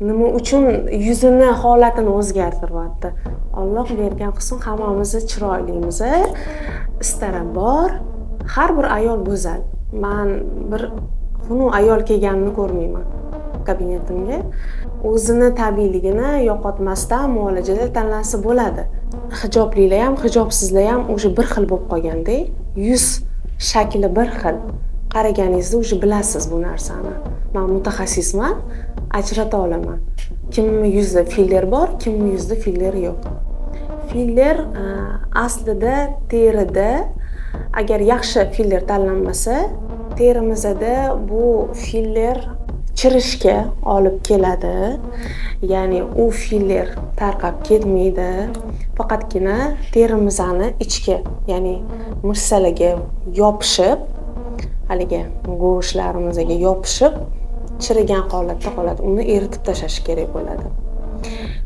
Nima uchun yuzini holatini o'zgartiryapti? Olloh bergan husn, hammamizni chiroylimiz, istara bor. Har bir ayol go'zal. Man bir xunuk ayol kelganini ko'rmayman kabinetimga. O'zini tabiiyligini yo'qotmasdan muolajalar tanlansa bo'ladi. Hijoblilar ham, hijobsizlar ham уже bir xil bo'lib qolganda, yuz shakli bir xil. Qaraganingizda уже bilasiz bu narsani. Man mutaxassisman, ajrata olaman kimni yuzida filler bor, kimni yuzida filler yo'q. Filler aslida terida agar yaxshi filler tanlanmasa, terimizda bu filler chirishga olib keladi, ya'ni u filler tarqab ketmaydi, faqatgina terimizni ichki, ya'ni мышца larga yopishib, haligi go'shtlarimizga yopishib, chirigan holatda qoladi. Uni eritib tashlash kerak bo'ladi.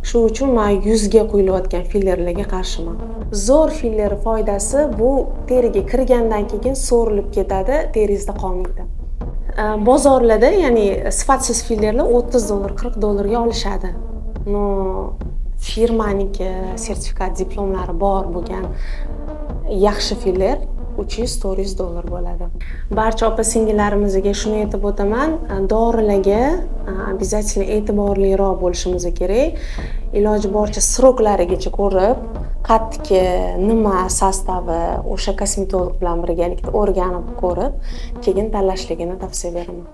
Shu uchun man yuzga quyilayotgan fillerlarga qarshiman. Zo'r filler foydasi, bu teriga kirgandan keyin so'rilib ketadi, teringizda qolmaydi. Bozorlarda, ya'ni sifatsiz fillerlar 30 dollar, 40 dollarga olishadi. Но firmaniki sertifikat, diplomlari bor bo'lgan yaxshi filler 300-400 dollar bo'ladi. Barcha opa singillarimizga shuni aytib o'taman: dorilarga обязательно e'tiborliroq bo'lishimiz kerak. Iloji boricha срок larigacha ko'rib, qayerdiki nima состав i, o'sha kosmetolog bilan birgalikda o'rganib ko'rib, keyin tanlashligini tavsiya beraman.